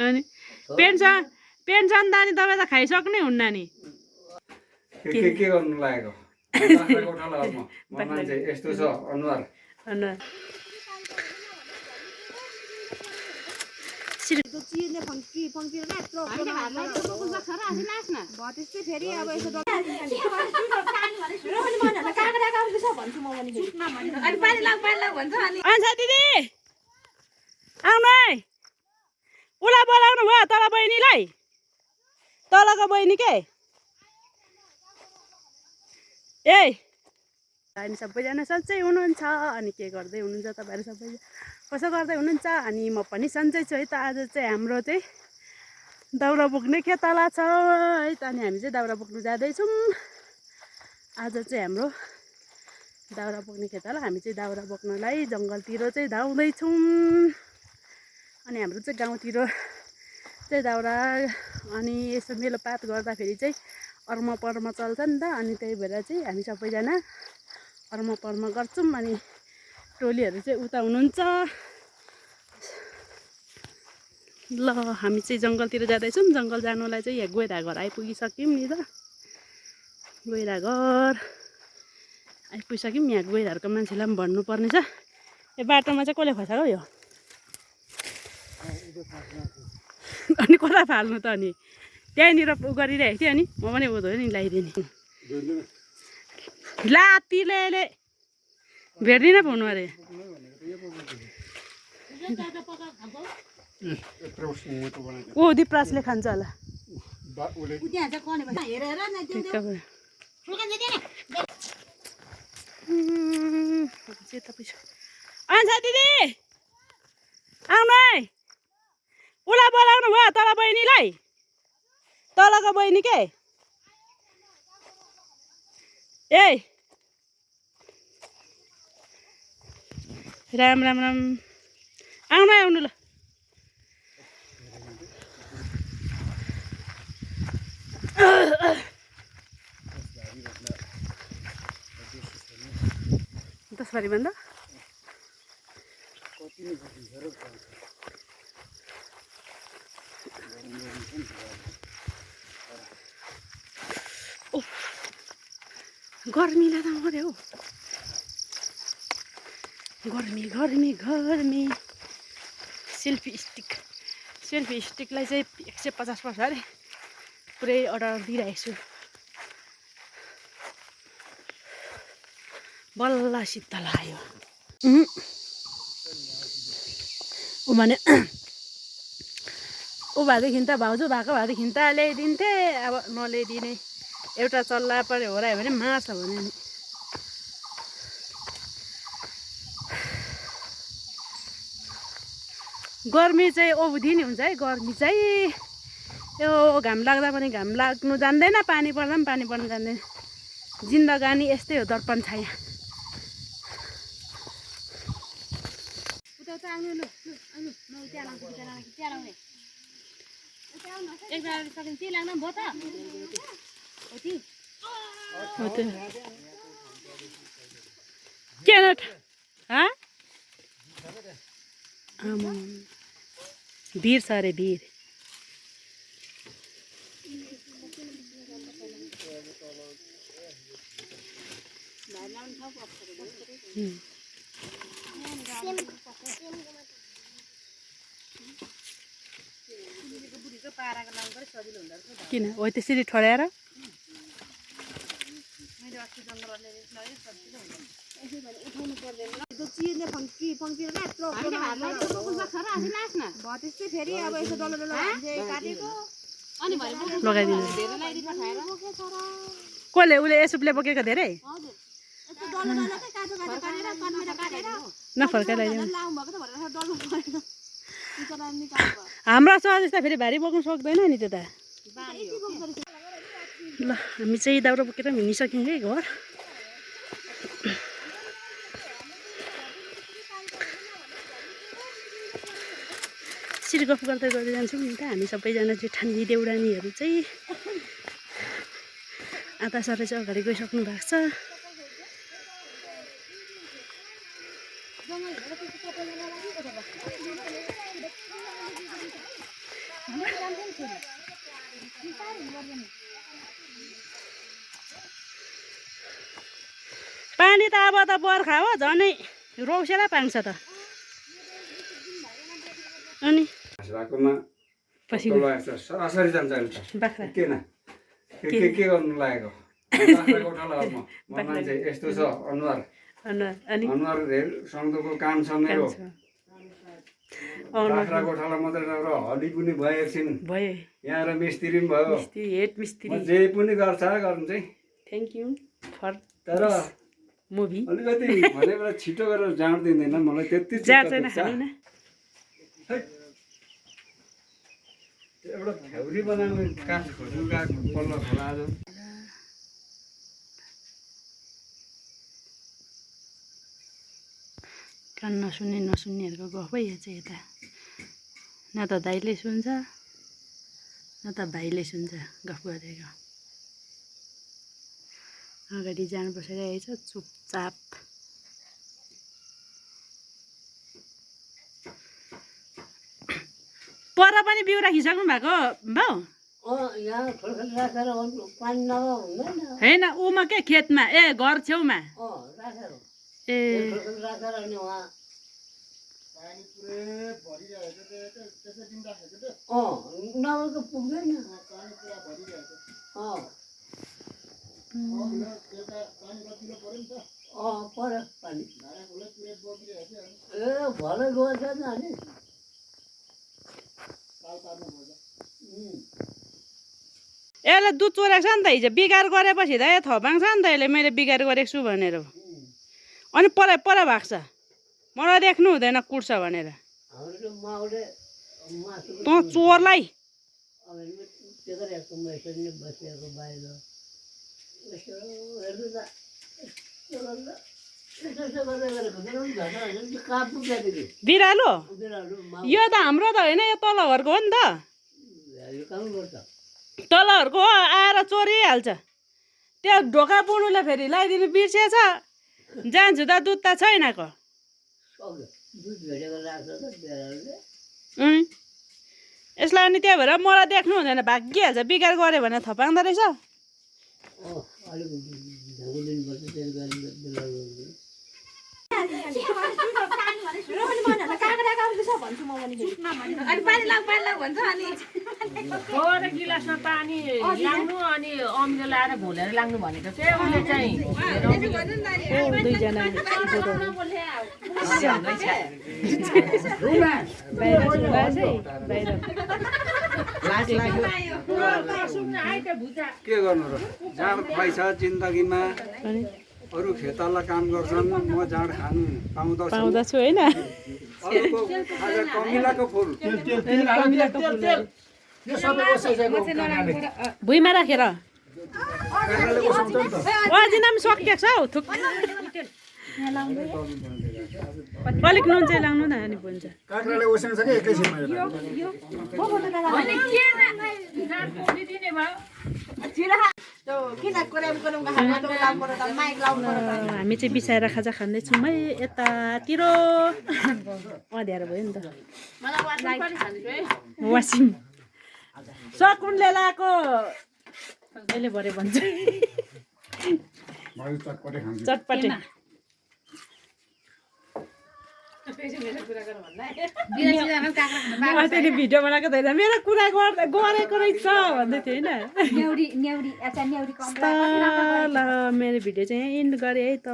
अनि पेन्सन दानी तपाईँ त खाइसक्नै हुन्न नि के गर्नु लागेको मान्छे यस्तो छ अनुहार दिदी आउनु है उसलाई बोलाउनु भयो तल बहिनीलाई तलको बहिनी के ए अनि सबैजना सन्चै हुनुहुन्छ अनि के गर्दै हुनुहुन्छ तपाईँहरू सबै कसो गर्दै हुनुहुन्छ अनि म पनि सन्चै छु है त आज चाहिँ हाम्रो चाहिँ दाउरा बोक्ने खेताला छ है त अनि हामी चाहिँ दाउरा बोक्नु जाँदैछौँ आज चाहिँ हाम्रो दाउरा बोक्ने खेताला हामी चाहिँ दाउरा बोक्नलाई जङ्गलतिर चाहिँ धाउँदैछौँ अनि हाम्रो चाहिँ गाउँतिर चाहिँ दाउरा अनि यसो मेलोपात गर्दाखेरि चाहिँ अर्म पर्म चल्छ नि त अनि त्यही भएर चाहिँ हामी सबैजना अर्म पर्म गर्छौँ अनि टोलीहरू चाहिँ उता हुनुहुन्छ ल हामी चाहिँ जङ्गलतिर जाँदैछौँ जङ्गल जानुलाई चाहिँ यहाँ गोइरा घर आइपुगिसक्यौँ नि त गोइरा घर आइपुगिसक्यौँ यहाँ गोइराहरूको मान्छेलाई पनि भन्नुपर्ने छ यो बाटोमा चाहिँ कसले फसाएको यो अनि कता फाल्नु त अनि त्यहीँनिर उ गरिरहेको थियो अनि म पनि उँधो नि लगाइदिने लातीले भेट्दिनँ पाउनु अरे ओ दिपराजले खान्छ होला अन्त दिदी आउनु है उसलाई बोलाउनु भयो तल बहिनीलाई तलको बहिनी के ए राम राम राम आउनु आउनु ल दसबारी भन्दा गर्मी लाग्दा मर्यो हौ गर्मी गर्मी गर्मी सेल्फी स्टिकलाई चाहिँ 150 पर्छ अरे पुरै अर्डर दिइरहेको छु बल्ल शीतल आयो ऊ भने ऊ भएदेखि त भाउजू भएको भएदेखि त ल्याइदिन्थे अब नल्याइदिने एउटा चल्ला पऱ्यो हो र भने मार्छ भने नि गर्मी चाहिँ औधी नि हुन्छ है गर्मी चाहिँ यो घाम लाग्दा पनि घाम लाग्नु जान्दैन पानी पर्दा पनि पानी पर्नु जान्दैन जिन्दगानी यस्तै हो दर्पण छाया भिर छ अरे भिर किन हो त्यसरी ठड्याएर लगाइदिनु कसले उसले यसुपले बोकेको धेरै नफर्काइ लगाइदिनु हाम्रो छ जस्तो फेरि भारी बोक्नु सक्दैन नि त्यो त ल हामी चाहिँ दाउरा बोकेर हिँडिसक्यौँ है घर यसरी गफ गर्दै गर्दै जान्छौँ नि त हामी सबैजना जेठानी देउरानीहरू चाहिँ आधा सरे चाहिँ अगाडि गइसक्नु भएको छ पानी त अब त बर्खा हो झनै रौसेला पाङ्छ त अनि घाँस भएकोमा पसिना लगाएको छ सरासरी जान्छ अहिले त बाख्रा किन के गर्नु लागेको बाख्राको उठालो म मान्छे यस्तो छ अनुहार अनि अनुहार धेरै सक्दोको काम छ मेरो बाख्रा गोठाला मात्रै नभएर हली पनि भयो एकछिन भयो यहाँ र मिस्त्री पनि भयो मिस्त्री हेड मिस्त्री म जे पनि गर्छ गर्नु चाहिँ थ्याङ्क यू फर तर मुभी अलिकति भनेर छिटो गरेर जाँड दिँदैन मलाई त्यति जाँड छैन खानु न एउटा फ्याउरी बनाउने काठ खोज्नु गएको पल्लो खोला आज कान नसुन्ने नसुन्नेहरूको गफै यहाँ चाहिँ यता न त दाइले सुन्छ न त भाइले सुन्छ गफ गरेको अगाडि जानु बसिरहेको छ चुपचाप पर पनि बिउ राखिसक्नु भएको भाउ होइन ऊमा के खेतमा ए घर छेउमा ए पुग्दैन पर्यो पानी ए भलै गएछ नि अनि यसले दुध चोरेको छ नि त हिजो बिगार गरेपछि त यो थपाङ्छ नि त यसले मैले बिगार गरेको छु भनेर अनि पर पर भाग्छ मलाई देख्नु हुँदैन कुट्छ भनेर हाम्रो माउले तँ चोरलाई के गरेको यसरी नै बसिएको बाहिर यसो हेर्नु त कहाँ पुग्दाखेरि बिरालो उनीहरू यो त हाम्रो त होइन यो तल घरको हो नि त काम गर्छ तल घरको हो आएर चोरिहाल्छ त्यो ढोका बुनुले फेरि लगाइदिनु बिर्सेछ जान्छु त दुध त छैनको दुध भेटेको राख्छ त बेलाले यसलाई अनि त्यही भएर मलाई देख्नु हुँदैन भागिहाल्छ बिगार गऱ्यो भने थपाउँदो रहेछ अलिक ढाको दिनुपर्छ त्यसले गर्दा बेला गिलासमा पानी लाग्नु अनि अमिलो लाएर घोलेर लाग्नु भनेको चाहिँ उसले चाहिँ दुईजना के गर्नु र जाँड खुवाइछ जिन्दगीमा अरू खेताला काम गर्छन् म जाँड खानु पाउँदछु होइन अरूको आज कमिलाको फुल भुइँमा राखेर अजिना पनि सकिएको छ हौ थुक अलिक नुन चाहिँ लाग्नु न अनि हुन्छ काँक्राले उसिन्छ कि एकैछिनमा हामी चाहिँ बिसाएर खाजा खाँदैछौँ है यतातिर अँध्यारो भयो नि त वासिङ सकुनले लगाएको अहिले भरे भन्छ चटपटे मैले भिडियो बनाएको थिएन मेरो कुरा गरेको रहेछ भन्दै थियो होइन ल मेरो भिडियो चाहिँ यहीँ इन्ड गरेँ है त।